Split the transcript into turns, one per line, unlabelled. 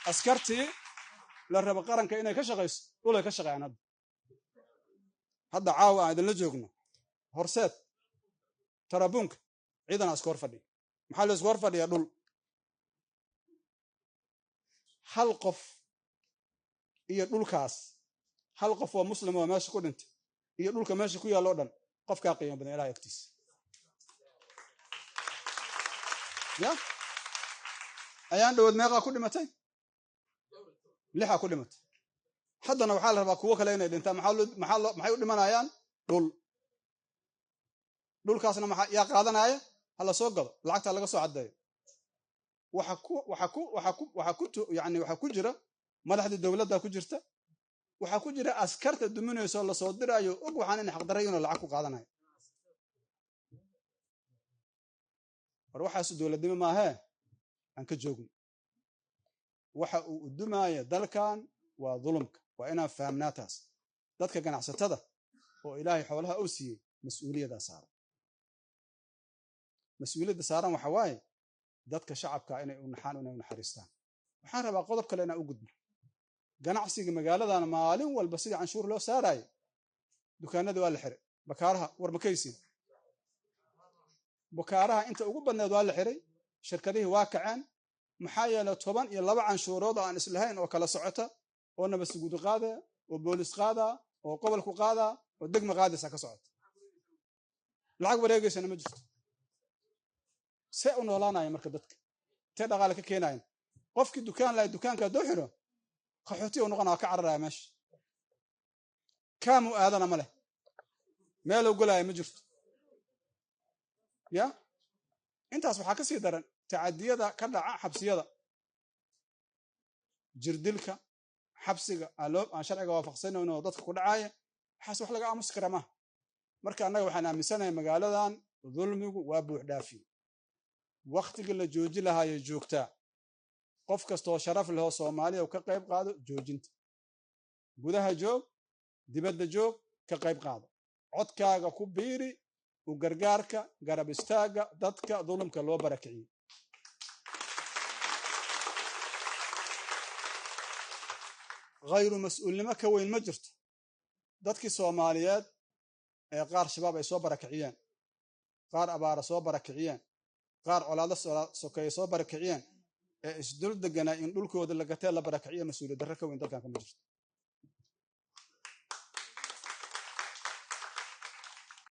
Askartii la rabo qaranka inay ka shaqayso dhulay ka shaqeeyaan hadda. Hadda caawa aan idinla joogno Horseed tarabuunka ciidanaa isku hor fadhiya. Maxaa la isku hor fadhiyaa? Dhul. Hal qof iyo dhulkaas, hal qof oo muslim oo meesha ku dhintay iyo dhulka meesha ku yaalla o dhan, qofkaa qiimo badan Ilahay agtiisa. Ya ayaan dhawood meeqaa ku dhimatay? 6 ku dhimatay. Haddana waxaa la rabaa kuwo kale inay dhintaan. Maxay u dhimanayaan? Dhul. Dhulkaasna maxaa yaa qaadanaya? Ha la soo gado, lacagta laga soo caddeeyo. Waxa ku waxa ku waxa ku waxa ku yani waxaa ku jira madaxdii dowladda ku jirta, waxaa ku jira askarta duminayso lasoo diraayo, og waxaan inay xaqdarayinoo lacag ku qaadanayo. War waxaasu dowladnimo maahee, aan ka joogno. Waxa uu udumaaya dalkan waa dulumka, waa inaan fahamnaa taas. Dadka ganacsatada oo Ilaahay xoolaha uu siiyey mas-uuliyaddaa saaran. Mas-uuliyadda saaran waxa waaye dadka shacabka inay u naxaan, inay u naxariistaan. Waxaan rabaa qodob kale inaan u gudbo. Ganacsiga magaaladan maalin walba sidii canshuur loo saaraayo, dukaanada waa la xiray. Bakaaraha war makaysiin, bakaaraha inta ugu badneed waa la xiray, shirkadihii waa kaceen. Maxaa yeelay 12 canshuurood oo aan islahayn oo kala socota oo nabadsuguudi qaadaya oo boolis qaadaa oo gobolku qaadaa oo degma qaadaysa ka socota, lacag wareegaysana ma jirto. See u noolaanaya marka dadka? Intee dhaqaale ka keenayan? Qofkii dukaan lahay dukaanka hadduu xiro, qaxooti u noqonaa, ka cararaya meesha, kaamu aadana ma leh, meeluu golaya ma jirto. Ya intaas waxaa ka sii daran tacadiyada ka dhaca xabsiyada, jirdilka xabsiga aan sharciga waafaqsanayn oo dadka ku dhacaaya. Waxaas wax laga aamusi karaa maaha. Marka annaga waxaan aaminsanahay magaaladan dulmigu waa buux dhaafiye, wakhtigii la jooji lahaayay joogtaa. Qof kastoo sharaf lehoo Soomaaliya ka qayb qaado joojinta, gudaha joog, dibadda joog, ka qayb qaado, codkaaga ku biiri u gargaarka, garab istaagga dadka dulumka loo barakiciyey. Khayru mas-uulnimo ka weyn ma jirto. Dadkii Soomaaliyeed ee qaar shabaab ay soo barakiciyeen, qaar abaara soo barakiciyeen, qaar colaado sokeeye soo barakiciyeen, ee isdul deganaa in dhulkooda lagatee la barakiciyo, mas-uuliyad darro ka weyn dalkan kama jirto.